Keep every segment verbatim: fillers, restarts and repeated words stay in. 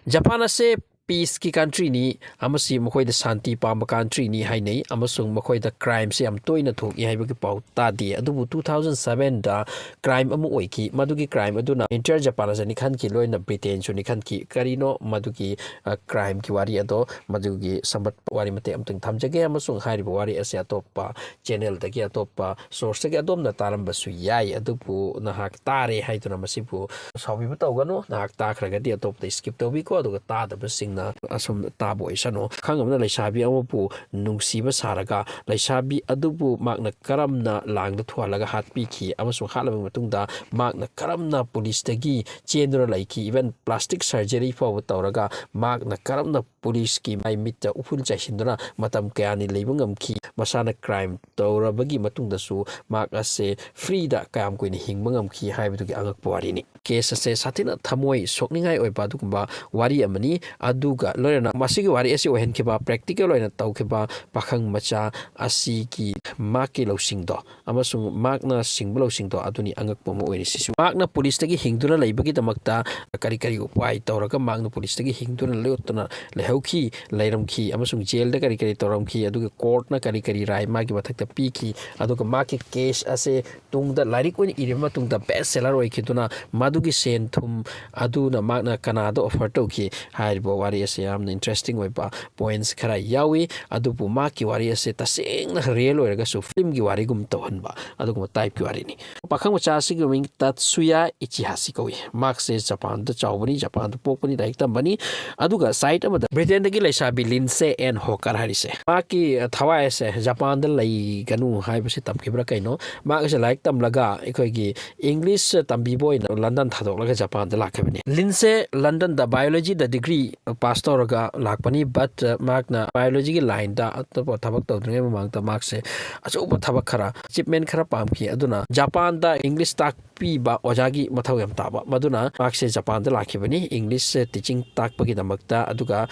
Japan ꯑꯁꯦ ꯄꯤꯁꯀꯤ ꯀꯟꯇ꯭ꯔꯤꯅꯤ ꯑꯃꯁꯨꯡ ꯃꯈꯣꯏꯗ ꯁꯥꯟꯇꯤ ꯄꯥꯝꯕ ꯀꯟꯇ꯭ꯔꯤꯅꯤ ꯍꯥꯏꯅꯩ, ꯑꯃꯁꯨꯡ ꯃꯈꯣꯏꯗ ꯀ꯭ꯔꯥꯏꯝꯁꯦ ꯌꯥꯝ ꯇꯣꯏꯅ ꯊꯣꯛꯏ ꯍꯥꯏꯕꯒꯤ ꯄꯥꯎ ꯇꯥꯗꯦ꯫ ꯑꯗꯨꯕꯨ ꯇꯨ ꯊꯥꯎꯖꯟ ꯁꯚꯦꯟꯗ ꯀ꯭ꯔꯥꯏꯝ ꯑꯃ ꯑꯣꯏꯈꯤ꯫ ꯃꯗꯨꯒꯤ ꯀ꯭ꯔꯥꯏꯝ ꯑꯗꯨꯅ entire ꯖꯄꯥꯟ ꯑꯁꯦ ꯅꯤꯛꯍꯟꯈꯤ, ꯂꯣꯏꯅ ꯕ꯭ꯔꯤꯇꯦꯟꯁꯨ ꯅꯤꯛꯍꯟꯈꯤ꯫ ꯀꯔꯤꯅꯣ ꯃꯗꯨꯒꯤ, ꯑ, ꯀ꯭ꯔꯥꯏꯝꯒꯤ ꯋꯥꯔꯤ ꯑꯗꯣ? ꯃꯗꯨꯒꯤ ꯁꯝꯕꯠ ꯋꯥꯔꯤ ꯃꯇꯦꯛ ꯑꯃꯇꯪ ꯊꯝꯖꯒꯦ, ꯑꯃꯁꯨꯡ ꯍꯥꯏꯔꯤꯕ ꯋꯥꯔꯤ ꯑꯁꯦ ꯑꯇꯣꯞꯄ ꯆꯦꯅꯦꯜꯗꯒꯤ, ꯑꯇꯣꯞꯄ ꯁꯣꯔꯁꯇꯒꯤ ꯑꯗꯣꯝꯅ ꯇꯥꯔꯝꯕꯁꯨ ꯌꯥꯏ꯫ ꯑꯗꯨꯕꯨ ꯅꯍꯥꯛ ꯇꯥꯔꯦ ꯍꯥꯏꯗꯨꯅ ꯃꯁꯤꯕꯨ ꯁꯥꯎꯕꯤꯕ ꯇꯧꯒꯅꯨ꯫ ꯅꯍꯥꯛ ꯇꯥꯈ꯭ꯔꯒꯗꯤ ꯑꯇꯣꯞꯄꯗ skip ꯇꯧꯕꯤꯈꯣ, ꯑꯗꯨꯒ ꯇꯥꯗꯕꯁꯤꯡꯅ ꯑꯁꯨꯝ ꯇꯥꯕ ꯑꯣꯏꯁꯅꯨ꯫ ꯄꯥꯈꯪ ꯑꯃꯅ ꯂꯩꯁꯥꯕꯤ ꯑꯃꯕꯨ ꯅꯨꯡꯁꯤꯕ ꯁꯥꯔꯒ, ꯂꯩꯁꯥꯕꯤ ꯑꯗꯨꯕꯨ ꯃꯍꯥꯛꯅ ꯀꯔꯝꯅ ꯂꯥꯡꯗ ꯊꯨꯍꯜꯂꯒ ꯍꯥꯠꯄꯤꯈꯤ ꯑꯃꯁꯨꯡ ꯍꯥꯠꯂꯕ ꯃꯇꯨꯡꯗ ꯃꯍꯥꯛꯅ ꯀꯔꯝꯅ ꯄꯨꯂꯤꯁꯇꯒꯤ ꯆꯦꯟꯗꯨꯅ ꯂꯩꯈꯤ, even plastic surgery ꯐꯥꯎꯕ ꯇꯧꯔꯒ ꯃꯍꯥꯛꯅ ꯀꯔꯝꯅ ꯄꯨꯂꯤꯁꯀꯤ ꯃꯥꯏ ꯃꯤꯠꯇ ꯎꯐꯨꯜ ꯆꯥꯏꯁꯤꯟꯗꯨꯅ ꯃꯇꯝ ꯀꯌꯥꯅꯤ ꯂꯩꯕ ꯉꯝꯈꯤ, ꯃꯁꯥꯅ ꯀ꯭ꯔꯥꯏꯝ ꯇꯧꯔꯕꯒꯤ ꯃꯇꯨꯡꯗꯁꯨ ꯃꯍꯥꯛ ꯑꯁꯦ ꯐ꯭ꯔꯤꯗ ꯀꯌꯥꯝ ꯀꯨꯏꯅ ꯍꯤꯡꯕ ꯉꯝꯈꯤ ꯍꯥꯏꯕꯗꯨꯒꯤ ꯑꯉꯛꯄ ꯋꯥꯔꯤꯅꯤ꯫ ꯀꯦꯁ ꯑꯁꯦ ꯁꯥꯊꯤꯅ ꯊꯃꯣꯏ ꯁꯣꯛꯅꯤꯡꯉꯥꯏ ꯑꯣꯏꯕ ꯑꯗꯨꯒꯨꯝꯕ ꯋꯥꯔꯤ ꯑꯃꯅꯤ꯫ ꯑꯗꯨꯒ ꯂꯣꯏꯅꯅ ꯃꯁꯤꯒꯤ ꯋꯥꯔꯤ ꯑꯁꯤ ꯑꯣꯏꯍꯟꯈꯤꯕ, ꯄ꯭ꯔꯦꯛꯇꯤꯀꯦꯜ ꯑꯣꯏꯅ ꯇꯧꯈꯤꯕ ꯄꯥꯈꯪ ꯃꯆꯥ ꯑꯁꯤꯒꯤ ꯃꯍꯥꯛꯀꯤ ꯂꯧꯁꯤꯡꯗꯣ ꯑꯃꯁꯨꯡ ꯃꯍꯥꯛꯅ ꯁꯤꯡꯕ ꯂꯧꯁꯤꯡꯗꯣ ꯑꯗꯨꯅꯤ ꯑꯉꯛꯄ ꯑꯃ ꯑꯣꯏꯔꯤꯁꯤꯁꯨ꯫ ꯃꯍꯥꯛꯅ ꯄꯨꯂꯤꯁꯇꯒꯤ ꯍꯤꯡꯗꯨꯅ ꯂꯩꯕꯒꯤꯗꯃꯛꯇ ꯀꯔꯤ ꯀꯔꯤ ꯎꯄꯥꯏ ꯇꯧꯔꯒ ꯃꯍꯥꯛꯅ ꯄꯨꯂꯤꯁꯇꯒꯤ ꯍꯤꯡꯗꯨꯅ ꯂꯣꯠꯇꯨꯅ ꯂꯩꯍꯧꯈꯤ, ꯂꯩꯔꯝꯈꯤ, ꯑꯃꯁꯨꯡ ꯖꯦꯜꯗ ꯀꯔꯤ ꯀꯔꯤ ꯇꯧꯔꯝꯈꯤ, ꯑꯗꯨꯒ ꯀꯣꯔꯠꯅ ꯀꯔꯤ ꯀꯔꯤ ꯔꯥꯏ ꯃꯥꯒꯤ ꯃꯊꯛꯇ ꯄꯤꯈꯤ, ꯑꯗꯨꯒ ꯃꯥꯒꯤ ꯀꯦꯁ ꯑꯁꯦ ꯇꯨꯡꯗ ꯂꯥꯏꯔꯤꯛ ꯑꯣꯏꯅ ꯏꯔꯕ ꯃꯇꯨꯡꯗ best seller ꯑꯣꯏꯈꯤꯗꯨꯅ ꯃꯗꯨꯒꯤ ꯁꯦꯟ ꯊꯨꯝ ꯑꯗꯨꯅ ꯃꯍꯥꯛꯅ ꯀꯅꯥꯗ offer ꯇꯧꯈꯤ ꯍꯥꯏꯔꯤꯕ ꯋꯥꯔꯤ ꯑꯁꯦ ꯌꯥꯝꯅ interesting ꯑꯣꯏꯕ points ꯈꯔ ꯌꯥꯎꯏ꯫ ꯑꯗꯨꯕꯨ ꯃꯍꯥꯛꯀꯤ ꯋꯥꯔꯤ ꯑꯁꯦ ꯇꯁꯦꯡꯅ real ꯑꯣꯏꯔꯒꯁꯨ ꯐꯤꯂꯝꯒꯤ ꯋꯥꯔꯤꯒꯨꯝ ꯇꯧꯍꯟꯕ ꯑꯗꯨꯒꯨꯝꯕ typeꯀꯤ ꯋꯥꯔꯤꯅꯤ꯫ ꯄꯥꯈꯪ ꯃꯆꯥ ꯑꯁꯤꯒꯤ ꯃꯃꯤꯡ ꯇꯠꯁꯨꯌꯥ ꯏꯆꯤꯍꯥꯁꯤ ꯀꯧꯏ꯫ ꯃꯍꯥꯛꯁꯦ ꯖꯄꯥꯟꯗ ꯆꯥꯎꯕꯅꯤ, ꯖꯄꯥꯟꯗ ꯄꯣꯛꯄꯅꯤ, ꯂꯥꯏꯔꯤꯛ ꯇꯝꯕꯅꯤ꯫ ꯑꯗꯨꯒ side ꯑꯃꯗ ꯕ꯭ꯔꯤꯇꯦꯟꯗꯒꯤ ꯂꯩꯁꯥꯕꯤ ꯂꯤꯟꯁꯦ ꯑꯦꯟ ꯍꯣꯀꯔ ꯍꯥꯏꯔꯤꯁꯦ, ꯃꯍꯥꯛꯀꯤ, ꯑ, ꯊꯋꯥꯏ ꯑꯁꯦ ꯖꯄꯥꯟꯗ ꯂꯩꯒꯅꯨ ꯍꯥꯏꯕꯁꯤ ꯇꯝꯈꯤꯕ꯭ꯔꯥ ꯀꯩꯅꯣ, ꯃꯍꯥꯛ ꯑꯁꯦ ꯂꯥꯏꯔꯤꯛ ꯇꯝꯂꯒ ꯑꯩꯈꯣꯏꯒꯤ ꯏꯪꯂꯤꯁ ꯇꯝꯕꯤꯕ ꯑꯣꯏꯅ ꯂꯟꯗꯟ ꯊꯥꯗꯣꯛꯂꯒ ꯖꯄꯥꯟꯗ ꯂꯥꯛꯈꯤꯕꯅꯤ꯫ ꯂꯤꯟꯁꯦ ꯂꯟꯗꯟꯗ biologyꯗ degree ꯄꯥꯁ ꯇꯧꯔꯒ ꯂꯥꯛꯄꯅꯤ꯫ ꯕꯠ ꯃꯍꯥꯛꯅ ꯕꯥꯏꯑꯣꯂꯣꯖꯤꯒꯤ ꯂꯥꯏꯟꯗ ꯑꯇꯣꯞꯄ ꯊꯕꯛ ꯇꯧꯗ꯭ꯔꯤꯉꯩ ꯃꯃꯥꯡꯗ ꯃꯍꯥꯛꯁꯦ ꯑꯆꯧꯕ ꯊꯕꯛ ꯈꯔ, ꯑꯦꯆꯤꯞꯃꯦꯟ ꯈꯔ ꯄꯥꯝꯈꯤ꯫ ꯑꯗꯨꯅ ꯖꯄꯥꯟꯗ ꯏꯪꯂꯤꯁ ꯇꯥꯛꯄꯤꯕ ꯑꯣꯖꯥꯒꯤ ꯃꯊꯧ ꯌꯥꯝ ꯇꯥꯕ, ꯃꯗꯨꯅ ꯃꯍꯥꯛꯁꯦ ꯖꯄꯥꯟꯗ ꯂꯥꯛꯈꯤꯕꯅꯤ ꯏꯪꯂꯤꯁ ꯇꯤꯆꯤꯡ ꯇꯥꯛꯄꯒꯤꯗꯃꯛꯇ꯫ ꯑꯗꯨꯒ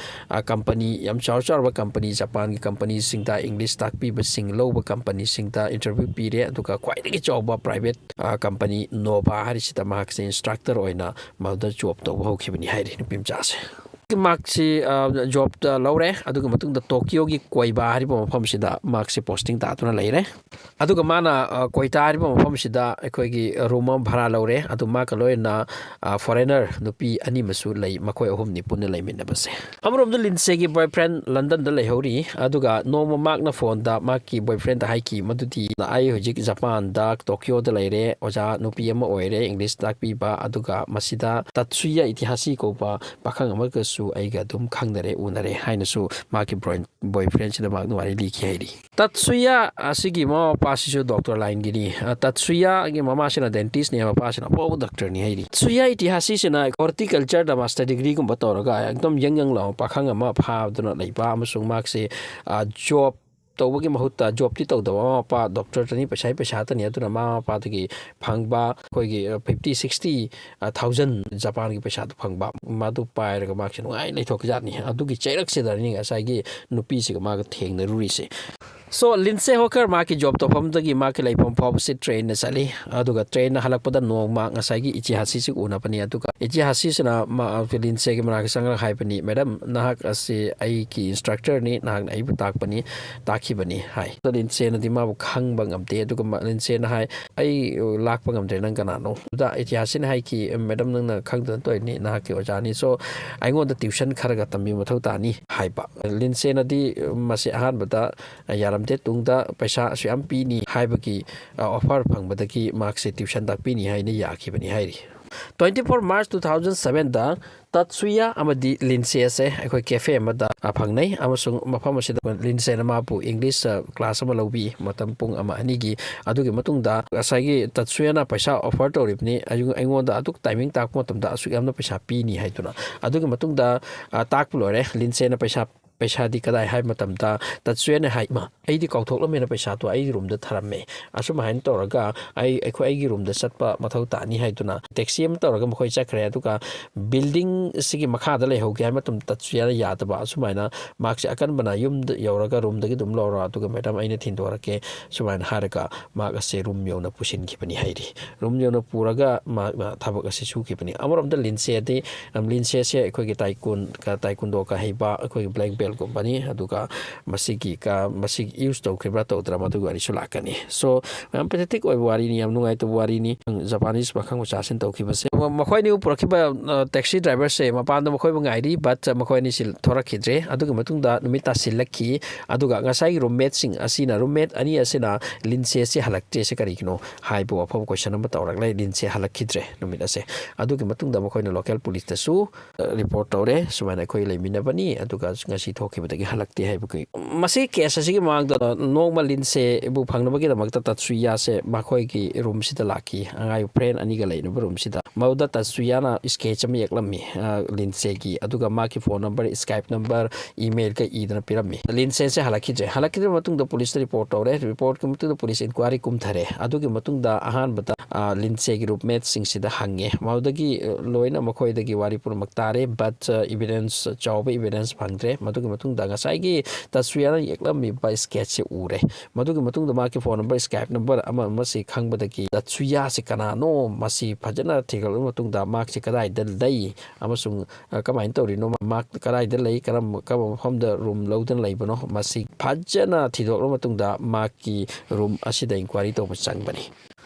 ꯀꯝꯄꯅꯤ ꯌꯥꯝ ꯆꯥꯎꯔ ꯆꯥꯎꯔꯕ ꯀꯝꯄꯅꯤ, ꯖꯄꯥꯟꯒꯤ ꯀꯝꯄꯅꯤꯁꯤꯡꯗ ꯏꯪꯂꯤꯁ ꯇꯥꯛꯄꯤꯕꯁꯤꯡ ꯂꯧꯕ ꯀꯝꯄꯅꯤꯁꯤꯡꯗ ꯏꯟꯇꯔꯚ꯭ꯌꯨ ꯄꯤꯔꯦ꯫ ꯑꯗꯨꯒ ꯈ꯭ꯋꯥꯏꯗꯒꯤ ꯆꯥꯎꯕ ꯄ꯭ꯔꯥꯏꯚꯦꯠ ꯀꯝꯄꯅꯤ ꯅꯣꯚꯥ ꯍꯥꯏꯔꯤꯁꯤꯗ ꯃꯍꯥꯛꯁꯦ ꯏꯟꯁꯇ꯭ꯔꯛꯇꯔ ꯑꯣꯏꯅ ꯃꯗꯨꯗ ꯖꯣꯕ ꯇꯧꯕ ꯍꯧꯈꯤꯕꯅꯤ ꯍꯥꯏꯔꯤ ꯅꯨꯄꯤ ꯃꯆꯥꯁꯦ꯫ ꯃꯍꯥꯛꯁꯤ ꯖꯣꯕꯇ ꯂꯧꯔꯦ꯫ ꯑꯗꯨꯒꯤ ꯃꯇꯨꯡꯗ ꯇꯣꯀꯤꯌꯣꯒꯤ ꯀꯣꯏꯕꯥ ꯍꯥꯏꯔꯤꯕ ꯃꯐꯝꯁꯤꯗ ꯃꯍꯥꯛꯁꯤ ꯄꯣꯁꯇꯤꯡ ꯇꯥꯗꯨꯅ ꯂꯩꯔꯦ꯫ ꯑꯗꯨꯒ ꯃꯥꯅ ꯀꯣꯏꯇꯥ ꯍꯥꯏꯔꯤꯕ ꯃꯐꯝꯁꯤꯗ ꯑꯩꯈꯣꯏꯒꯤ ꯔꯨꯝ ꯑꯃ ꯚꯔꯥ ꯂꯧꯔꯦ꯫ ꯑꯗꯨ ꯃꯥꯒ ꯂꯣꯏꯅꯅ ꯐꯣꯔꯦꯅꯔ ꯅꯨꯄꯤ ꯑꯅꯤ ꯑꯃꯁꯨ ꯂꯩ, ꯃꯈꯣꯏ ꯑꯍꯨꯝꯅꯤ ꯄꯨꯟꯅ ꯂꯩꯃꯤꯟꯅꯕꯁꯦ꯫ ꯑꯃꯔꯣꯝꯗ ꯂꯤꯟꯁꯦꯒꯤ ꯕꯣꯏꯐ꯭ꯔꯦꯟ ꯂꯟꯗꯟꯗ ꯂꯩꯍꯧꯔꯤ꯫ ꯑꯗꯨꯒ ꯅꯣꯡꯃ ꯃꯥꯛꯅ ꯐꯣꯟꯗ ꯃꯥꯒꯤ ꯕꯣꯏꯐ꯭ꯔꯦꯟꯗ ꯍꯥꯏꯈꯤ ꯃꯗꯨꯗꯤ, "ꯑꯩ ꯍꯧꯖꯤꯛ ꯖꯄꯥꯟꯗ ꯇꯣꯀꯤꯌꯣꯗ ꯂꯩꯔꯦ, ꯑꯣꯖꯥ ꯅꯨꯄꯤ ꯑꯃ ꯑꯣꯏꯔꯦ ꯏꯪꯂꯤꯁ ꯇꯥꯛꯄꯤꯕ, ꯑꯗꯨꯒ ꯃꯁꯤꯗ ꯇꯠꯁꯨꯌꯥ ꯏꯇꯤꯍꯥꯁꯤ ꯀꯧꯕ ꯄꯥꯈꯪ ꯑꯃꯒꯁꯨ ꯑꯩꯒ ꯑꯗꯨꯝ ꯈꯪꯅꯔꯦ, ꯎꯅꯔꯦ" ꯍꯥꯏꯅꯁꯨ ꯃꯥꯒꯤ ꯕ꯭ꯔꯣꯏꯟ-, ꯕꯣꯏꯐ꯭ꯔꯦꯟꯁꯤꯗ ꯃꯍꯥꯛꯅ ꯋꯥꯔꯤ ꯂꯤꯈꯤ ꯍꯥꯏꯔꯤ꯫ ꯇꯠꯁꯨꯌꯥ ꯑꯁꯤꯒꯤ ꯃꯃꯥ ꯃꯄꯥꯁꯤꯁꯨ ꯗꯣꯛꯇꯔ ꯂꯥꯏꯟꯒꯤꯅꯤ꯫ ꯑ, ꯇꯠꯁꯨꯌꯥꯒꯤ ꯃꯃꯥꯁꯤꯅ ꯗꯦꯟꯇꯤꯁꯅꯤ, ꯃꯄꯥꯁꯤꯅ ꯑꯐꯥꯎꯕ ꯗꯣꯛꯇꯔꯅꯤ ꯍꯥꯏꯔꯤ꯫ ꯇꯠꯁꯨꯌꯥ ꯏꯇꯤꯍꯥꯁꯤꯁꯤꯅ ꯍꯣꯔꯇꯤꯀꯜꯆꯔꯗ ꯃꯥꯁꯇꯔ ꯗꯤꯒ꯭ꯔꯤꯒꯨꯝꯕ ꯇꯧꯔꯒ ꯑꯦꯛꯗꯝ ꯌꯪ ꯌꯪ ꯂꯥꯎꯕ ꯄꯥꯈꯪ ꯑꯃ ꯐꯥꯗꯨꯅ ꯂꯩꯕ ꯑꯃꯁꯨꯡ ꯃꯍꯥꯛꯁꯦ, ꯑ, ꯖꯣꯕ ꯇꯧꯕꯒꯤ ꯃꯍꯨꯠꯇ ꯖꯣꯕꯇꯤ ꯇꯧꯗꯕ, ꯃꯃꯥ ꯃꯄꯥ ꯗꯣꯛꯇꯔꯇꯅꯤ, ꯄꯩꯁꯥꯒꯤ ꯄꯩꯁꯥꯇꯅꯤ, ꯑꯗꯨꯅ ꯃꯃꯥ ꯃꯄꯥꯗꯒꯤ ꯐꯪꯕ ꯑꯩꯈꯣꯏꯒꯤ, ꯑ, ꯐꯤꯐꯇꯤ, ꯁꯤꯛꯁꯇꯤ, ꯑ, ꯊꯥꯎꯖꯟ ꯖꯄꯥꯟꯒꯤ ꯄꯩꯁꯥꯗꯨ ꯐꯪꯕ, ꯃꯗꯨ ꯄꯥꯏꯔꯒ ꯃꯍꯥꯛꯁꯦ ꯅꯨꯡꯉꯥꯏꯅ ꯂꯩꯊꯣꯛꯈꯤꯖꯥꯠꯅꯤ꯫ ꯑꯗꯨꯒꯤ ꯆꯩꯔꯛꯁꯤꯗꯅꯤ ꯉꯁꯥꯏꯒꯤ ꯅꯨꯄꯤꯁꯤꯒ ꯃꯥꯒ ꯊꯦꯡꯅꯔꯨꯔꯤꯁꯦ꯫ So, ꯂꯤꯟꯁꯦ ꯍꯣꯀꯔ ꯃꯥꯒꯤ ꯖꯣꯕ ꯇꯧꯐꯝꯗꯒꯤ ꯃꯥꯒꯤ ꯂꯩꯐꯝ ꯐꯥꯎꯕꯁꯤ ꯇ꯭ꯔꯦꯟꯅ ꯆꯠꯂꯤ꯫ ꯑꯗꯨꯒ ꯇ꯭ꯔꯦꯟꯅ ꯍꯜꯂꯛꯄꯗ ꯅꯣꯡꯃ ꯉꯁꯥꯏꯒꯤ ꯏꯆꯤꯍꯥꯁꯤꯁꯤ ꯎꯅꯕꯅꯤ꯫ ꯑꯗꯨꯒ ꯏꯆꯤꯍꯥꯁꯤꯁꯤꯅ ꯃꯥ-, ꯂꯤꯟꯁꯦꯒꯤ ꯃꯅꯥꯛꯇ ꯆꯪꯂꯒ ꯍꯥꯏꯕꯅꯤ, "ꯃꯦꯗꯝ, ꯅꯍꯥꯛ ꯑꯁꯤ ꯑꯩꯒꯤ ꯏꯟꯁꯇ꯭ꯔꯛꯇꯔꯅꯤ, ꯅꯍꯥꯛꯅ ꯑꯩꯕꯨ ꯇꯥꯛꯄꯅꯤ, ꯇꯥꯛꯈꯤꯕꯅꯤ" ꯍꯥꯏ꯫ ꯑꯗꯣ ꯂꯤꯟꯁꯦꯅꯗꯤ ꯃꯥꯕꯨ ꯈꯪꯕ ꯉꯝꯗꯦ꯫ ꯑꯗꯨꯒ ꯃꯥ-, ꯂꯤꯟꯁꯦꯅ ꯍꯥꯏ, "ꯑꯩ ꯂꯥꯛꯄ ꯉꯝꯗ꯭ꯔꯦ, ꯅꯪ ꯀꯅꯥꯅꯣ?" ꯑꯗꯨꯗ ꯏꯆꯤꯍꯥꯁꯤꯅ ꯍꯥꯏꯈꯤ, "ꯃꯦꯗꯝ, ꯅꯪꯅ ꯈꯪꯗꯅ ꯇꯧꯔꯤꯅꯤ, ꯅꯍꯥꯛꯀꯤ ꯑꯣꯖꯥꯅꯤ꯫ So, ꯑꯩꯉꯣꯟꯗ ꯇ꯭ꯌꯨꯁꯟ ꯈꯔꯒ ꯇꯝꯕꯤꯕ ꯃꯊꯧ ꯇꯥꯅꯤ" ꯍꯥꯏꯕ꯫ ꯂꯤꯟꯁꯦꯅꯗꯤ ꯃꯁꯤ ꯑꯍꯥꯟꯕꯗ ꯌꯥꯔꯝꯗꯦ, ꯇꯨꯡꯗ ꯄꯩꯁꯥ ꯑꯁꯨꯛ ꯌꯥꯝ ꯄꯤꯅꯤ ꯍꯥꯏꯕꯒꯤ, ꯑ, ꯑꯣꯐꯔ ꯐꯪꯕꯗꯒꯤ ꯃꯍꯥꯛꯁꯦ ꯇ꯭ꯌꯨꯁꯟ ꯇꯥꯛꯄꯤꯅꯤ ꯍꯥꯏꯅ ꯌꯥꯈꯤꯕꯅꯤ ꯍꯥꯏꯔꯤ꯫ Twenty four March two thousand sevenꯗ ꯇꯠꯁꯨꯌꯥ ꯑꯃꯗꯤ ꯂꯤꯟꯁꯦ ꯑꯁꯦ ꯑꯩꯈꯣꯏ cafe ꯑꯃꯗ, ꯑ, ꯐꯪꯅꯩ, ꯑꯃꯁꯨꯡ ꯃꯐꯝ ꯑꯁꯤꯗ ꯂꯤꯟꯁꯦꯅ ꯃꯥꯕꯨ English, ꯑ, class ꯑꯃ ꯂꯧꯕꯤ, ꯃꯇꯝ ꯄꯨꯡ ꯑꯃ ꯑꯅꯤꯒꯤ꯫ ꯑꯗꯨꯒꯤ ꯃꯇꯨꯡꯗ ꯉꯁꯥꯏꯒꯤ ꯇꯠꯁꯨꯌꯥꯅ ꯄꯩꯁꯥ offer ꯇꯧꯔꯤꯕꯅꯤ, ꯑꯩꯉꯣꯟ-, ꯑꯩꯉꯣꯟꯗ ꯑꯗꯨꯛ timing ꯇꯥꯛꯄ ꯃꯇꯝꯗ ꯑꯁꯨꯛ ꯌꯥꯝꯅ ꯄꯩꯁꯥ ꯄꯤꯅꯤ ꯍꯥꯏꯗꯨꯅ꯫ ꯑꯗꯨꯒꯤ ꯃꯇꯨꯡꯗ, ꯑ, ꯇꯥꯛꯄ ꯂꯣꯏꯔꯦ꯫ ꯂꯤꯟꯁꯦꯅ ꯄꯩꯁꯥ, ꯄꯩꯁꯥꯗꯤ ꯀꯗꯥꯏ ꯍꯥꯏꯕ ꯃꯇꯝꯗ, ꯇꯠꯁꯨꯌꯥꯅ ꯍꯥꯏ, "ꯏꯃꯥ, ꯑꯩꯗꯤ ꯀꯥꯎꯊꯣꯛꯂꯝꯃꯦꯅ ꯄꯩꯁꯥꯗꯣ ꯑꯩꯒꯤ roomꯗ ꯊꯔꯝꯃꯦ꯫ ꯑꯁꯨꯝꯍꯥꯏꯅ ꯇꯧꯔꯒ ꯑꯩ, ꯑꯩꯈꯣꯏ, ꯑꯩꯒꯤ roomꯗ ꯆꯠꯄ ꯃꯊꯧ ꯇꯥꯅꯤ" ꯍꯥꯏꯗꯨꯅ taxi ꯑꯃ ꯇꯧꯔꯒ ꯃꯈꯣꯏ ꯆꯠꯈ꯭ꯔꯦ꯫ ꯑꯗꯨꯒ building ꯑꯁꯤꯒꯤ ꯃꯈꯥꯗ ꯂꯩꯍꯧꯒꯦ ꯍꯥꯏꯕ ꯃꯇꯝꯗ ꯇꯠꯁꯨꯌꯥꯅ ꯌꯥꯗꯕ꯫ ꯑꯁꯨꯃꯥꯏꯅ ꯃꯍꯥꯛꯁꯦ ꯑꯀꯟꯕꯅ "ꯌꯨꯝꯗ ꯌꯧꯔꯒ roomꯗꯒꯤ ꯑꯗꯨꯝ ꯂꯧꯔꯣ, ꯑꯗꯨꯒ madam ꯑꯩꯅ ꯊꯤꯟꯗꯣꯔꯛꯀꯦ" ꯁꯨꯃꯥꯏꯅ ꯍꯥꯏꯔꯒ ꯃꯍꯥꯛ ꯑꯁꯦ room ꯌꯧꯅ ꯄꯨꯁꯤꯟꯈꯤꯕꯅꯤ ꯍꯥꯏꯔꯤ꯫ Room ꯌꯧꯅ ꯄꯨꯔꯒ ꯃꯍꯥꯛꯅ ꯊꯕꯛ ꯑꯁꯤ ꯁꯨꯈꯤꯕꯅꯤ꯫ ꯑꯃꯔꯣꯝꯗ ꯂꯤꯟꯁꯦꯗꯤ, ꯑꯝ, ꯂꯤꯟꯁꯦꯁꯦ ꯑꯩꯈꯣꯏꯒꯤ ꯇꯥꯏꯀꯨꯟ-, ꯀ-, taekwondo ꯀ ꯍꯩꯕ, ꯑꯩꯈꯣꯏꯒꯤ black belt ꯒꯨꯝꯕꯅꯤ꯫ ꯑꯗꯨꯒ ꯃꯁꯤꯒꯤ ꯀ-, ꯃꯁꯤ use ꯇꯧꯈꯤꯕ꯭ꯔꯥ ꯇꯧꯗ꯭ꯔꯥ ꯃꯗꯨꯒꯤ ꯋꯥꯔꯤꯁꯨ ꯂꯥꯛꯀꯅꯤ꯫ So, ꯌꯥꯝ pathetic ꯑꯣꯏꯕ ꯋꯥꯔꯤꯅꯤ, ꯌꯥꯝ ꯅꯨꯡꯉꯥꯏꯇꯕ ꯋꯥꯔꯤꯅꯤ꯫ Japanese ꯄꯥꯈꯪ ꯃꯆꯥꯁꯤꯅ ꯇꯧꯈꯤꯕꯁꯦ꯫ ꯃ-, ꯃꯈꯣꯏ ꯑꯅꯤꯕꯨ ꯄꯨꯔꯛꯈꯤꯕ, ꯑ, taxi driver ꯁꯦ ꯃꯄꯥꯟꯗ ꯃꯈꯣꯏꯕꯨ ꯉꯥꯏꯔꯤ, but, ꯑ, ꯃꯈꯣꯏ ꯑꯅꯤꯁꯤ ꯊꯣꯔꯛꯈꯤꯗ꯭ꯔꯦ꯫ ꯑꯗꯨꯒꯤ ꯃꯇꯨꯡꯗ ꯅꯨꯃꯤꯠ ꯇꯥꯁꯤꯜꯂꯛꯈꯤ꯫ ꯑꯗꯨꯒ ꯉꯁꯥꯏꯒꯤ roommate ꯁꯤꯡ ꯑꯁꯤꯅ, roommate ꯑꯅꯤ ꯑꯁꯤꯅ ꯂꯤꯟꯁꯦꯁꯤ ꯍꯜꯂꯛꯇ꯭ꯔꯤꯁꯦ ꯀꯔꯤꯒꯤꯅꯣ ꯍꯥꯏꯕ ꯋꯥꯐꯝ question ꯑꯃ ꯇꯧꯔꯛꯂꯦ꯫ ꯂꯤꯟꯁꯦ ꯍꯜꯂꯛꯈꯤꯗ꯭ꯔꯦ ꯅꯨꯃꯤꯠ ꯑꯁꯦ꯫ ꯑꯗꯨꯒꯤ ꯃꯇꯨꯡꯗ ꯃꯈꯣꯏꯅ local police ꯇꯁꯨ, ꯑ, report ꯇꯧꯔꯦ, "ꯁꯨꯃꯥꯏꯅ ꯑꯩꯈꯣꯏ ꯂꯩꯃꯤꯟꯅꯕꯅꯤ, ꯑꯗꯨꯒ ꯉꯁꯤ ꯊꯣꯛꯈꯤꯕꯗꯒꯤ ꯍꯜꯂꯛꯇꯦ" ꯍꯥꯏꯕꯒꯤ꯫ ꯃꯁꯤ case ꯑꯁꯤꯒꯤ ꯃꯃꯥꯡꯗ, ꯑ, ꯅꯣꯡꯃ ꯂꯤꯟꯁꯦꯕꯨ ꯐꯪꯅꯕꯒꯤꯗꯃꯛꯇ ꯇꯠꯁꯨꯌꯥꯁꯦ ꯃꯈꯣꯏꯒꯤ room ꯁꯤꯗ ꯂꯥꯛꯈꯤ, ꯑꯉꯥꯡ friend ꯑꯅꯤꯒ ꯂꯩꯅꯕ room ꯁꯤꯗ꯫ ꯃꯗꯨꯗ ꯇꯠꯁꯨꯌꯥꯅ sketch ꯑꯃ ꯌꯦꯛꯂꯝꯃꯤ, ꯑ, ꯂꯤꯟꯁꯦꯒꯤ, ꯑꯗꯨꯒ ꯃꯥꯒꯤ phone number, Skype number, email ꯀ ꯏꯗꯅ ꯄꯤꯔꯝꯃꯤ꯫ ꯂꯤꯟꯁꯦꯁꯦ ꯍꯜꯂꯛꯈꯤꯗ꯭ꯔꯦ꯫ ꯍꯜꯂꯛꯈꯤꯗ꯭ꯔꯕ ꯃꯇꯨꯡꯗ police ꯇ report ꯇꯧꯔꯦ꯫ Report ꯀꯤ ꯃꯇꯨꯡꯗ police inquiry ꯀꯨꯝꯊꯔꯦ꯫ ꯑꯗꯨꯒꯤ ꯃꯇꯨꯡꯗ ꯑꯍꯥꯟꯕꯗ, ꯑ, ꯂꯤꯟꯁꯦꯒꯤ roommate ꯁꯤꯡꯁꯤꯗ ꯍꯪꯉꯦ꯫ ꯃꯗꯨꯗꯒꯤ, ꯑ, ꯂꯣꯏꯅ ꯃꯈꯣꯏꯗꯒꯤ ꯋꯥꯔꯤ ꯄꯨꯝꯅꯃꯛ ꯇꯥꯔꯦ, but, ꯑ, evidence, ꯆꯥꯎꯕ evidence ꯐꯪꯗ꯭ꯔꯦ꯫ ꯃꯗꯨꯒꯤ ꯃꯇꯨꯡꯗ ꯉꯁꯥꯏꯒꯤ ꯇꯠꯁꯨꯌꯥꯅ ꯌꯦꯛꯂꯝꯃꯤꯕ sketch ꯁꯦ ꯎꯔꯦ꯫ ꯃꯗꯨꯒꯤ ꯃꯇꯨꯡꯗ ꯃꯍꯥꯛꯀꯤ phone number, Skype number ꯑꯃ ꯑꯃꯁꯤ ꯈꯪꯕꯗꯒꯤ ꯇꯠꯁꯨꯌꯥꯁꯤ ꯀꯅꯥꯅꯣ, ꯃꯁꯤ ꯐꯖꯅ ꯊꯤꯒꯠꯂꯕ ꯃꯇꯨꯡꯗ ꯃꯍꯥꯛꯁꯤ ꯀꯗꯥꯏꯗ ꯂꯩ ꯑꯃꯁꯨꯡ, ꯑ, ꯀꯃꯥꯏꯅ ꯇꯧꯔꯤꯅꯣ, ꯃꯍꯥꯛ ꯀꯗꯥꯏꯗ ꯂꯩ, ꯀꯔꯝꯕ, ꯀꯔꯝꯕ ꯃꯐꯝꯗ room ꯂꯧꯗꯨꯅ ꯂꯩꯕꯅꯣ, ꯃꯁꯤ ꯐꯖꯅ ꯊꯤꯗꯣꯛꯂꯕ ꯃꯇꯨꯡꯗ ꯃꯍꯥꯛꯀꯤ room ꯑꯁꯤꯗ inquiry ꯇꯧꯕ ꯆꯪꯕꯅꯤ꯫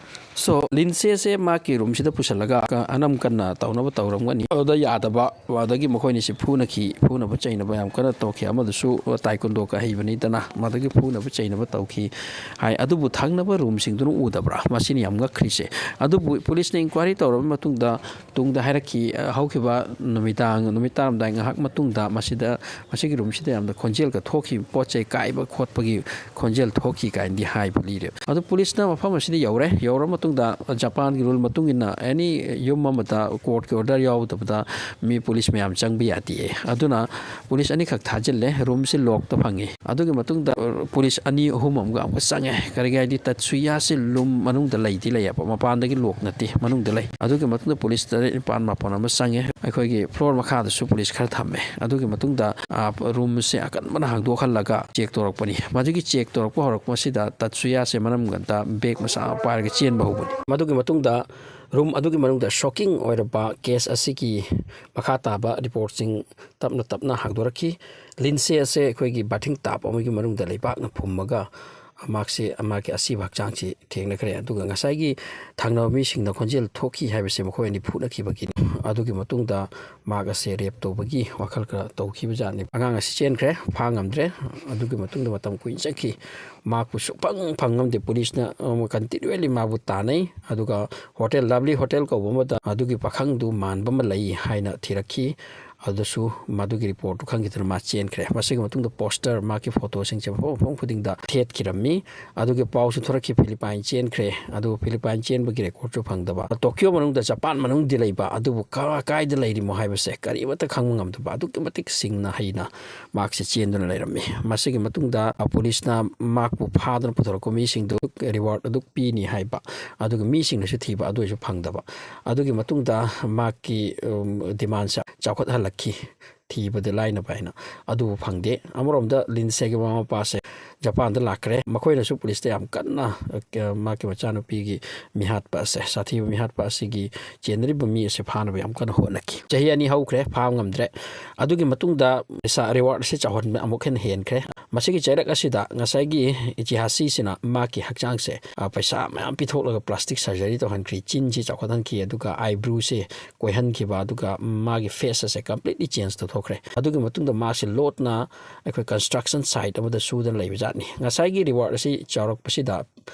So, ꯂꯤꯟꯁꯦꯁꯦ ꯃꯥꯒꯤ ꯔꯨꯝꯁꯤꯗ ꯄꯨꯁꯤꯜꯂꯒ ꯑꯅꯝ ꯀꯟꯅ ꯇꯧꯅꯕ ꯇꯧꯔꯝꯒꯅꯤ꯫ ꯑꯗꯨꯗ ꯌꯥꯗꯕ, ꯑꯗꯒꯤ ꯃꯈꯣꯏꯅꯤꯁꯤ ꯐꯨꯅꯈꯤ, ꯐꯨꯅꯕ ꯆꯩꯅꯕ ꯌꯥꯝ ꯀꯟꯅ ꯇꯧꯈꯤ꯫ ꯑꯃꯗꯨꯁꯨ ꯇꯥꯏꯀꯨꯟꯗꯣꯒ ꯍꯩꯕꯅꯤꯗꯅ, ꯃꯗꯨꯒꯤ ꯐꯨꯅꯕ ꯆꯩꯅꯕ ꯇꯧꯈꯤ ꯍꯥꯏ꯫ ꯑꯗꯨꯕꯨ ꯊꯪꯅꯕ ꯔꯨꯝꯁꯤꯡꯗꯨꯅ ꯎꯗꯕ꯭ꯔꯥ? ꯃꯁꯤꯅ ꯌꯥꯝ ꯉꯛꯈ꯭ꯔꯤꯁꯦ꯫ ꯑꯗꯨꯕꯨ ꯄꯨꯂꯤꯁꯅ ꯏꯟꯀ꯭ꯋꯥꯏꯔꯤ ꯇꯧꯔꯕ ꯃꯇꯨꯡꯗ, ꯇꯨꯡꯗ ꯍꯥꯏꯔꯛꯈꯤ, ꯑ, ꯍꯧꯈꯤꯕ ꯅꯨꯃꯤꯗꯥꯡ, ꯅꯨꯃꯤꯠ ꯇꯥꯔꯝꯗꯥꯏ ꯉꯥꯏꯍꯥꯛ ꯃꯇꯨꯡꯗ ꯃꯁꯤꯗ, ꯃꯁꯤꯒꯤ ꯔꯨꯝꯁꯤꯗ ꯌꯥꯝꯅ ꯈꯣꯟꯖꯦꯜꯒ ꯊꯣꯛꯈꯤ, ꯄꯣꯠ ꯆꯩ ꯀꯥꯏꯕ ꯈꯣꯠꯄꯒꯤ ꯈꯣꯟꯖꯦꯜ ꯊꯣꯛꯈꯤ ꯀꯥꯏꯅꯗꯤ ꯍꯥꯏꯕ ꯂꯤꯔꯦ꯫ ꯑꯗꯨ ꯄꯨꯂꯤꯁꯅ ꯃꯐꯝ ꯑꯁꯤꯗ ꯌꯧꯔꯦ꯫ ꯌꯧꯔꯕ ꯃꯇꯨꯡꯗ, ꯖꯄꯥꯟꯒꯤ ꯔꯨꯜ ꯃꯇꯨꯡ ꯏꯟꯅ ꯑꯦꯅꯤ ꯌꯨꯝ ꯑꯃꯗ ꯀꯣꯔꯠꯀꯤ ꯑꯣꯔꯗꯔ ꯌꯥꯎꯗꯕꯗ ꯃꯤ ꯄꯨꯂꯤꯁ ꯃꯌꯥꯝ ꯆꯪꯕ ꯌꯥꯗꯦ꯫ ꯑꯗꯨꯅ ꯄꯨꯂꯤꯁ ꯑꯅꯤꯈꯛ ꯊꯥꯖꯤꯜꯂꯦ꯫ ꯔꯨꯝꯁꯤ ꯂꯣꯛꯇ ꯐꯪꯉꯤ꯫ ꯑꯗꯨꯒꯤ ꯃꯇꯨꯡꯗ, ꯑ, ꯄꯨꯂꯤꯁ ꯑꯅꯤ ꯑꯍꯨꯝ ꯑꯃꯒ ꯑꯃꯨꯛꯀ ꯆꯪꯉꯦ꯫ ꯀꯔꯤꯒꯤ ꯍꯥꯏꯗꯤ, ꯇꯠꯁꯨꯌꯥꯁꯤ ꯔꯨꯝ ꯃꯅꯨꯡꯗ ꯂꯩꯗꯤ ꯂꯩꯌꯦꯕ, ꯃꯄꯥꯟꯗꯒꯤ ꯂꯣꯛ ꯅꯠꯇꯦ, ꯃꯅꯨꯡꯗ ꯂꯩ꯫ ꯑꯗꯨꯒꯤ ꯃꯇꯨꯡꯗ ꯄꯨꯂꯤꯁ ꯇꯔꯦꯠ ꯅꯤꯄꯥꯟ ꯃꯥꯄꯟ ꯑꯃ ꯆꯪꯉꯦ꯫ ꯑꯩꯈꯣꯏꯒꯤ ꯐ꯭ꯂꯣꯔ ꯃꯈꯥꯗꯁꯨ ꯄꯨꯂꯤꯁ ꯈꯔ ꯊꯝꯃꯦ꯫ ꯑꯗꯨꯒꯤ ꯃꯇꯨꯡꯗ, ꯑ, ꯔꯨꯝꯁꯦ ꯑꯀꯟꯕꯅ ꯍꯥꯡꯗꯣꯛꯍꯜꯂꯒ ꯆꯦꯛ ꯇꯧꯔꯛꯄꯅꯤ꯫ ꯃꯗꯨꯒꯤ ꯆꯦꯛ ꯇꯧꯔꯛꯄ ꯍꯧꯔꯛꯄꯁꯤꯗ ꯇꯠꯁꯨꯌꯥꯁꯦ ꯃꯅꯝꯒꯟꯇ ꯕꯦꯒ ꯃꯆꯥ ꯑꯃ ꯄꯥꯏꯔꯒ ꯆꯦꯟꯕ ꯍꯧꯕꯅꯤ꯫ ꯃꯗꯨꯒꯤ ꯃꯇꯨꯡꯗ ꯔꯨꯝ ꯑꯗꯨꯒꯤ ꯃꯅꯨꯡꯗ ꯁꯣꯀꯤꯡ ꯑꯣꯏꯔꯕ ꯀꯦꯁ ꯑꯁꯤꯒꯤ ꯃꯈꯥ ꯇꯥꯕ ꯔꯤꯄꯣꯔꯠꯁꯤꯡ ꯇꯞꯅ ꯇꯞꯅ ꯍꯥꯡꯗꯣꯔꯛꯈꯤ꯫ ꯂꯤꯟꯁꯦ ꯑꯁꯦ ꯑꯩꯈꯣꯏꯒꯤ ꯕꯥꯊꯤꯡ ꯇꯥꯞ ꯑꯃꯒꯤ ꯃꯅꯨꯡꯗ ꯂꯩꯕꯥꯛꯅ ꯐꯨꯝꯃꯒ ꯃꯍꯥꯛꯁꯦ, ꯃꯥꯒꯤ ꯑꯁꯤꯕ ꯍꯛꯆꯥꯡꯁꯤ ꯊꯦꯡꯅꯈ꯭ꯔꯦ꯫ ꯑꯗꯨꯒ ꯉꯁꯥꯏꯒꯤ ꯊꯪꯅꯕ ꯃꯤꯁꯤꯡꯅ ꯈꯣꯟꯖꯦꯜ ꯊꯣꯛꯈꯤ ꯍꯥꯏꯕꯁꯦ ꯃꯈꯣꯏ ꯑꯅꯤ ꯐꯨꯅꯈꯤꯕꯒꯤꯅꯤ꯫ ꯑꯗꯨꯒꯤ ꯃꯇꯨꯡꯗ ꯃꯍꯥꯛ ꯑꯁꯦ ꯔꯦꯞ ꯇꯧꯕꯒꯤ ꯋꯥꯈꯜ ꯈꯔ ꯇꯧꯈꯤꯕꯖꯥꯠꯅꯤ꯫ ꯑꯉꯥꯡ ꯑꯁꯤ ꯆꯦꯟꯈ꯭ꯔꯦ, ꯐꯥ ꯉꯝꯗ꯭ꯔꯦ꯫ ꯑꯗꯨꯒꯤ ꯃꯇꯨꯡꯗ ꯃꯇꯝ ꯀꯨꯏꯅ ꯆꯠꯈꯤ꯫ ꯃꯍꯥꯛꯄꯨ ꯁꯨꯡꯐꯪ ꯐꯪ ꯉꯝꯗꯦ꯫ ꯄꯨꯂꯤꯁꯅ, ꯑ, ꯀꯟꯇꯤꯅ꯭ꯌꯨꯑꯦꯂꯤ ꯃꯥꯕꯨ ꯇꯥꯟꯅꯩ꯫ ꯑꯗꯨꯒ ꯍꯣꯇꯦꯜ, ꯂꯚꯂꯤ ꯍꯣꯇꯦꯜ ꯀꯧꯕ ꯑꯃꯗ ꯑꯗꯨꯒꯤ ꯄꯥꯈꯪꯗꯨ ꯃꯥꯟꯕ ꯑꯃ ꯂꯩ ꯍꯥꯏꯅ ꯊꯤꯔꯛꯈꯤ꯫ ꯑꯗꯨꯁꯨ ꯃꯗꯨꯒꯤ ꯔꯤꯄꯣꯔꯠꯇꯨ ꯈꯪꯈꯤꯗꯅ ꯃꯥ ꯆꯦꯟꯈ꯭ꯔꯦ꯫ ꯃꯁꯤꯒꯤ ꯃꯇꯨꯡꯗ ꯄꯣꯁꯇꯔ, ꯃꯥꯒꯤ ꯐꯣꯇꯣꯁꯤꯡꯁꯦ ꯃꯐꯝ ꯃꯐꯝ ꯈꯨꯗꯤꯡꯗ ꯊꯦꯠꯈꯤꯔꯝꯃꯤ꯫ ꯑꯗꯨꯒꯤ ꯄꯥꯎꯁꯨ ꯊꯣꯔꯛꯈꯤ, ꯐꯤꯂꯤꯄꯥꯏꯟ ꯆꯦꯟꯈ꯭ꯔꯦ꯫ ꯑꯗꯨ ꯐꯤꯂꯤꯄꯥꯏꯟ ꯆꯦꯟꯕꯒꯤ ꯔꯦꯀꯣꯔꯠꯁꯨ ꯐꯪꯗꯕ꯫ ꯇꯣꯀꯤꯌꯣ ꯃꯅꯨꯡꯗ, ꯖꯄꯥꯟ ꯃꯅꯨꯡꯗꯤ ꯂꯩꯕ, ꯑꯗꯨꯕꯨ ꯀ-, ꯀꯥꯏꯗ ꯂꯩꯔꯤꯃꯣ ꯍꯥꯏꯕꯁꯦ ꯀꯔꯤꯃꯠꯇ ꯈꯪꯕ ꯉꯝꯗꯕ, ꯑꯗꯨꯛꯀꯤ ꯃꯇꯤꯛ ꯁꯤꯡꯅ ꯍꯩꯅ ꯃꯍꯥꯛꯁꯦ ꯆꯦꯟꯗꯨꯅ ꯂꯩꯔꯝꯃꯤ꯫ ꯃꯁꯤꯒꯤ ꯃꯇꯨꯡꯗ, ꯑ, ꯄꯨꯂꯤꯁꯅ ꯃꯍꯥꯛꯄꯨ ꯐꯥꯗꯨꯅ ꯄꯨꯊꯣꯔꯛꯄ ꯃꯤꯁꯤꯡꯗꯨ ꯔꯤꯋꯥꯔꯗ ꯑꯗꯨ ꯄꯤꯅꯤ ꯍꯥꯏꯕ, ꯑꯗꯨꯒ ꯃꯤꯁꯤꯡꯅꯁꯨ ꯊꯤꯕ, ꯑꯗꯨ ꯑꯣꯏꯔꯁꯨ ꯐꯪꯗꯕ꯫ ꯑꯗꯨꯒꯤ ꯃꯇꯨꯡꯗ ꯃꯍꯥꯛꯀꯤ, ꯎꯝ, ꯗꯤꯃꯥꯟꯁꯦ ꯆꯥꯎꯈꯠꯍꯜꯂꯛꯈꯤ꯫ ꯊꯤꯕꯗ ꯂꯥꯏꯅꯕ ꯍꯥꯏꯅ ꯑꯗꯨꯕꯨ ꯐꯪꯗꯦ꯫ ꯑꯃꯔꯣꯝꯗ ꯂꯤꯟꯁꯦꯒꯤ ꯃꯃꯥ ꯃꯄꯥꯁꯦ ꯖꯄꯥꯟꯗ ꯂꯥꯛꯈ꯭ꯔꯦ꯫ ꯃꯈꯣꯏꯅꯁꯨ ꯄꯨꯂꯤꯁꯇ ꯌꯥꯝ ꯀꯟꯅ, ꯑ, ꯃꯍꯥꯛꯀꯤ ꯃꯆꯥꯅꯨꯄꯤꯒꯤ ꯃꯤꯍꯥꯠꯄ ꯑꯁꯦ, ꯁꯥꯊꯤꯕ ꯃꯤꯍꯥꯠꯄ ꯑꯁꯤꯒꯤ ꯆꯦꯟꯅꯔꯤꯕ ꯃꯤ ꯑꯁꯦ ꯐꯥꯅꯕ ꯌꯥꯝ ꯀꯟꯅ ꯍꯣꯠꯅꯈꯤ꯫ ꯆꯍꯤ ꯑꯅꯤ ꯍꯧꯈ꯭ꯔꯦ, ꯐꯥꯕ ꯉꯝꯗ꯭ꯔꯦ꯫ ꯑꯗꯨꯒꯤ ꯃꯇꯨꯡꯗ ꯄꯩꯁꯥ reward ꯑꯁꯤ ꯆꯥꯎꯍꯟꯕ ꯑꯃꯨꯛ ꯍꯦꯟꯅ ꯍꯦꯟꯈ꯭ꯔꯦ꯫ ꯃꯁꯤꯒꯤ ꯆꯩꯔꯛ ꯑꯁꯤꯗ ꯉꯁꯥꯏꯒꯤ ꯏꯆꯤꯍꯥꯁꯤꯁꯤꯅ ꯃꯍꯥꯛꯀꯤ ꯍꯛꯆꯥꯡꯁꯦ, ꯑ, ꯄꯩꯁꯥ ꯃꯌꯥꯝ ꯄꯤꯊꯣꯛꯂꯒ plastic surgery ꯇꯧꯍꯟꯈ꯭ꯔꯤ꯫ ꯆꯤꯟꯁꯤ ꯆꯥꯎꯈꯠꯍꯟꯈꯤ, ꯑꯗꯨꯒ eyebrow ꯁꯦ ꯀꯣꯏꯍꯟꯈꯤꯕ, ꯑꯗꯨꯒ ꯃꯥꯒꯤ face ꯑꯁꯦ completely change ꯇꯧꯊꯣꯛꯈ꯭ꯔꯦ꯫ ꯑꯗꯨꯒꯤ ꯃꯇꯨꯡꯗ ꯃꯥꯁꯦ ꯂꯣꯠꯅ ꯑꯩꯈꯣꯏ construction site ꯑꯃꯗ ꯁꯨꯗꯅ ꯂꯩꯕ ꯖꯥꯠꯅꯤ꯫ ꯉꯁꯥꯏꯒꯤ reward ꯑꯁꯤ ꯆꯥꯎꯔꯛꯄꯁꯤꯗ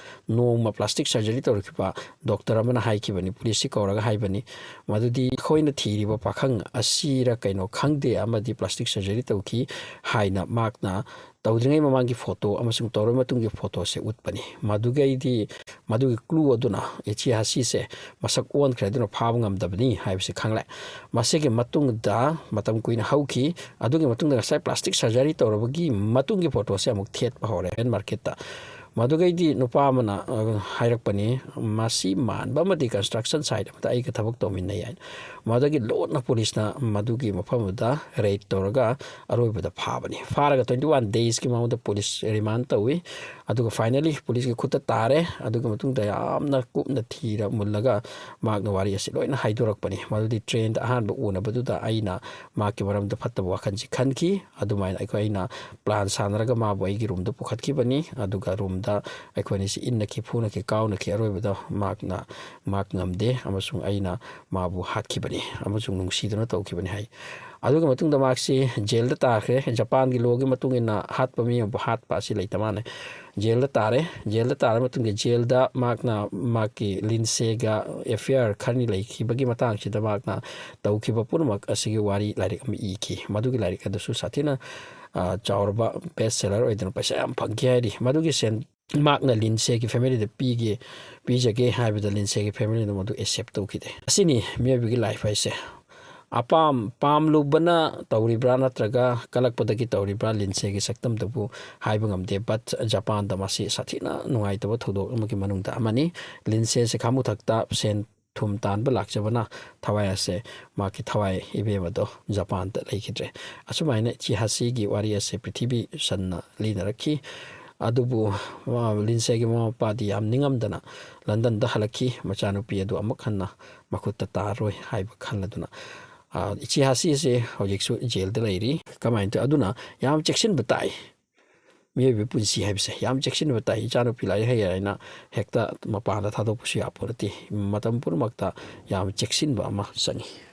ꯅꯣꯡꯃ plastic surgery ꯇꯧꯔꯛꯈꯤꯕ doctor ꯑꯃꯅ ꯍꯥꯏꯈꯤꯕꯅꯤ, ꯄꯨꯂꯤꯁꯁꯤ ꯀꯧꯔꯒ ꯍꯥꯏꯕꯅꯤ, ꯃꯗꯨꯗꯤ ꯑꯩꯈꯣꯏꯅ ꯊꯤꯔꯤꯕ ꯄꯥꯈꯪ ꯑꯁꯤꯔ ꯀꯩꯅꯣ ꯈꯪꯗꯦ, ꯑꯃꯗꯤ plastic surgery ꯇꯧꯈꯤ ꯍꯥꯏꯅ ꯃꯍꯥꯛꯅ ꯇꯧꯗ꯭ꯔꯤꯉꯩ ꯃꯃꯥꯡꯒꯤ photo ꯑꯃꯁꯨꯡ ꯇꯧꯔꯕ ꯃꯇꯨꯡꯒꯤ photo ꯁꯦ ꯎꯠꯄꯅꯤ꯫ ꯃꯗꯨꯒꯩꯗꯤ, ꯃꯗꯨꯒꯤ clue ꯑꯗꯨꯅ ꯏꯆꯤꯍꯥꯁꯤꯁꯦ ꯃꯁꯛ ꯑꯣꯟꯈ꯭ꯔꯦ, ꯑꯗꯨꯅ ꯐꯥꯕ ꯉꯝꯗꯕꯅꯤ ꯍꯥꯏꯕꯁꯤ ꯈꯪꯂꯦ꯫ ꯃꯁꯤꯒꯤ ꯃꯇꯨꯡꯗ ꯃꯇꯝ ꯀꯨꯏꯅ ꯍꯧꯈꯤ꯫ ꯑꯗꯨꯒꯤ ꯃꯇꯨꯡꯗ ꯉꯁꯥꯏ plastic surgery ꯇꯧꯔꯕꯒꯤ ꯃꯇꯨꯡꯒꯤ photo ꯁꯦ ꯑꯃꯨꯛ ꯊꯦꯠꯄ ꯍꯧꯔꯦ black market ꯇ꯫ ꯃꯗꯨꯒꯩꯗꯤ ꯅꯨꯄꯥ ꯑꯃꯅ, ꯑ, ꯍꯥꯏꯔꯛꯄꯅꯤ, ꯃꯁꯤ ꯃꯥꯟꯕ ꯑꯃꯗꯤ construction site ꯑꯃꯗ ꯑꯩꯒ ꯊꯕꯛ ꯇꯧꯃꯤꯟꯅꯩ ꯍꯥꯏꯅ꯫ ꯃꯗꯨꯗꯒꯤ ꯂꯣꯠꯅ ꯄꯨꯂꯤꯁꯅ ꯃꯗꯨꯒꯤ ꯃꯐꯝ ꯑꯗꯨꯗ raid ꯇꯧꯔꯒ ꯑꯔꯣꯏꯕꯗ ꯐꯥꯕꯅꯤ꯫ ꯐꯥꯔꯒ twenty one days ꯀꯤ ꯃꯉꯣꯟꯗ ꯄꯨꯂꯤꯁ remand ꯇꯧꯏ꯫ ꯑꯗꯨꯒ finally ꯄꯨꯂꯤꯁꯀꯤ ꯈꯨꯠꯇ ꯇꯥꯔꯦ꯫ ꯑꯗꯨꯒꯤ ꯃꯇꯨꯡꯗ ꯌꯥꯝꯅ ꯀꯨꯞꯅ ꯊꯤꯔ ꯃꯨꯜꯂꯒ ꯃꯍꯥꯛꯅ ꯋꯥꯔꯤ ꯑꯁꯤ ꯂꯣꯏꯅ ꯍꯥꯏꯗꯣꯔꯛꯄꯅꯤ꯫ ꯃꯗꯨꯗꯤ train ꯗ ꯑꯍꯥꯟꯕ ꯎꯅꯕꯗꯨꯗ ꯑꯩꯅ ꯃꯍꯥꯛꯀꯤ ꯃꯔꯝꯗ ꯐꯠꯇꯕ ꯋꯥꯈꯜꯁꯤ ꯈꯟꯈꯤ꯫ ꯑꯗꯨꯃꯥꯏꯅ ꯑꯩꯈꯣꯏ, ꯑꯩꯅ plan ꯁꯥꯟꯅꯔꯒ ꯃꯥꯕꯨ ꯑꯩꯒꯤ room ꯗ ꯄꯨꯈꯠꯈꯤꯕꯅꯤ꯫ ꯑꯗꯨꯒ room ꯗ ꯑꯩꯈꯣꯏ ꯑꯅꯤꯁꯤ ꯏꯟꯅꯈꯤ, ꯐꯨꯅꯈꯤ, ꯀꯥꯎꯅꯈꯤ꯫ ꯑꯔꯣꯏꯕꯗ ꯃꯍꯥꯛꯅ, ꯃꯍꯥꯛ ꯉꯝꯗꯦ ꯑꯃꯁꯨꯡ ꯑꯩꯅ ꯃꯥꯕꯨ ꯍꯥꯠꯈꯤꯕꯅꯤ ꯑꯃꯁꯨꯡ ꯅꯨꯡꯁꯤꯗꯨꯅ ꯇꯧꯈꯤꯕꯅꯤ ꯍꯥꯏ꯫ ꯑꯗꯨꯒꯤ ꯃꯇꯨꯡꯗ ꯃꯍꯥꯛꯁꯤ jail ꯗ ꯇꯥꯈ꯭ꯔꯦ꯫ ꯖꯄꯥꯟꯒꯤ law ꯒꯤ ꯃꯇꯨꯡ ꯏꯟꯅ ꯍꯥꯠꯄ ꯃꯤ ꯑꯃꯕꯨ ꯍꯥꯠꯄ ꯑꯁꯤ ꯂꯩꯇ ꯃꯥꯜꯂꯦ꯫ Jail ꯗ ꯇꯥꯔꯦ꯫ Jail ꯗ ꯇꯥꯔꯕ ꯃꯇꯨꯡꯗ jail ꯗ ꯃꯍꯥꯛꯅ ꯃꯍꯥꯛꯀꯤ ꯂꯤꯟꯁꯦꯒ affair ꯈꯔꯅꯤ ꯂꯩꯈꯤꯕꯒꯤ ꯃꯇꯥꯡꯁꯤꯗ ꯃꯍꯥꯛꯅ ꯇꯧꯈꯤꯕ ꯄꯨꯝꯅꯃꯛ ꯑꯁꯤꯒꯤ ꯋꯥꯔꯤ ꯂꯥꯏꯔꯤꯛ ꯑꯃ ꯏꯈꯤ꯫ ꯃꯗꯨꯒꯤ ꯂꯥꯏꯔꯤꯛ ꯑꯗꯨꯁꯨ ꯁꯥꯊꯤꯅ, ꯑ, ꯆꯥꯎꯔꯕ best seller ꯑꯣꯏꯗꯨꯅ ꯄꯩꯁꯥ ꯌꯥꯝ ꯐꯪꯈꯤ ꯍꯥꯏꯔꯤ꯫ ꯃꯗꯨꯒꯤ ꯁꯦꯟ ꯃꯍꯥꯛꯅ ꯂꯤꯟꯁꯦꯒꯤ family ꯗ ꯄꯤꯒꯦ, ꯄꯤꯖꯒꯦ ꯍꯥꯏꯕꯗ ꯂꯤꯟꯁꯦꯒꯤ family ꯅ ꯃꯗꯨ accept ꯇꯧꯈꯤꯗꯦ꯫ ꯑꯁꯤꯅꯤ ꯃꯤꯑꯣꯏꯕꯒꯤ life ꯍꯥꯏꯁꯦ꯫ ꯑꯄꯥꯝ-, ꯄꯥꯝꯂꯨꯕꯅ ꯇꯧꯔꯤꯕ꯭ꯔꯥ ꯅꯠꯇ꯭ꯔꯒ ꯀꯜꯂꯛꯄꯗꯒꯤ ꯇꯧꯔꯤꯕ꯭ꯔꯥ ꯂꯤꯟꯁꯦꯒꯤ ꯁꯛꯇꯝꯗꯨꯕꯨ ꯍꯥꯏꯕ ꯉꯝꯗꯦ꯫ But ꯖꯄꯥꯟꯗ ꯃꯁꯤ ꯁꯥꯊꯤꯅ ꯅꯨꯡꯉꯥꯏꯇꯕ ꯊꯧꯗꯣꯛ ꯑꯃꯒꯤ ꯃꯅꯨꯡꯗ ꯑꯃꯅꯤ꯫ ꯂꯤꯟꯁꯦꯁꯦ ꯈꯥꯃꯨꯊꯛꯇ ꯁꯦꯟ ꯊꯨꯝ ꯇꯥꯟꯕ ꯂꯥꯛꯆꯕꯅ ꯊꯋꯥꯏ ꯑꯁꯦ, ꯃꯍꯥꯛꯀꯤ ꯊꯋꯥꯏ ꯏꯕꯦꯝ ꯑꯗꯣ ꯖꯄꯥꯟꯗ ꯂꯩꯈꯤꯗ꯭ꯔꯦ꯫ ꯑꯁꯨꯃꯥꯏꯅ ꯏꯆꯦ ꯍꯥꯁꯤꯒꯤ ꯋꯥꯔꯤ ꯑꯁꯦ ꯄ꯭ꯔꯤꯊꯤꯕꯤ ꯁꯟꯅ ꯂꯤꯅꯔꯛꯈꯤ꯫ ꯑꯗꯨꯕꯨ ꯃꯃꯥ, ꯂꯤꯟꯁꯦꯒꯤ ꯃꯃꯥ ꯃꯄꯥꯗꯤ ꯌꯥꯝ ꯅꯤꯡꯉꯝꯗꯅ ꯂꯟꯗꯟꯗ ꯍꯜꯂꯛꯈꯤ꯫ ꯃꯆꯥꯅꯨꯄꯤ ꯑꯗꯨ ꯑꯃꯨꯛ ꯍꯟꯅ ꯃꯈꯨꯠꯇ ꯇꯥꯔꯔꯣꯏ ꯍꯥꯏꯕ ꯈꯜꯂꯗꯨꯅ꯫ ꯑ, ꯏꯆꯦ ꯍꯥꯁꯤ ꯑꯁꯦ ꯍꯧꯖꯤꯛꯁꯨ ꯖꯦꯜꯗ ꯂꯩꯔꯤ꯫ ꯀꯃꯥꯏꯅ ꯇꯧ-, ꯑꯗꯨꯅ ꯌꯥꯝ ꯆꯦꯛꯁꯤꯟꯕ ꯇꯥꯏ꯫ ꯃꯤꯑꯣꯏꯕꯒꯤ ꯄꯨꯟꯁꯤ ꯍꯥꯏꯕꯁꯦ ꯌꯥꯝ ꯆꯦꯛꯁꯤꯟꯕ ꯇꯥꯏ꯫ "ꯏꯆꯥꯅꯨꯄꯤ ꯂꯥꯏꯔꯤꯛ ꯍꯩ" ꯍꯥꯏꯅ ꯍꯦꯛꯇ ꯃꯄꯥꯟꯗ ꯊꯥꯗꯣꯛꯄꯁꯨ ꯌꯥꯄꯣ ꯅꯠꯇꯦ꯫ ꯃꯇꯝ ꯄꯨꯝꯅꯃꯛꯇ ꯌꯥꯝ ꯆꯦꯛꯁꯤꯟꯕ ꯑꯃ ꯆꯪꯉꯤ꯫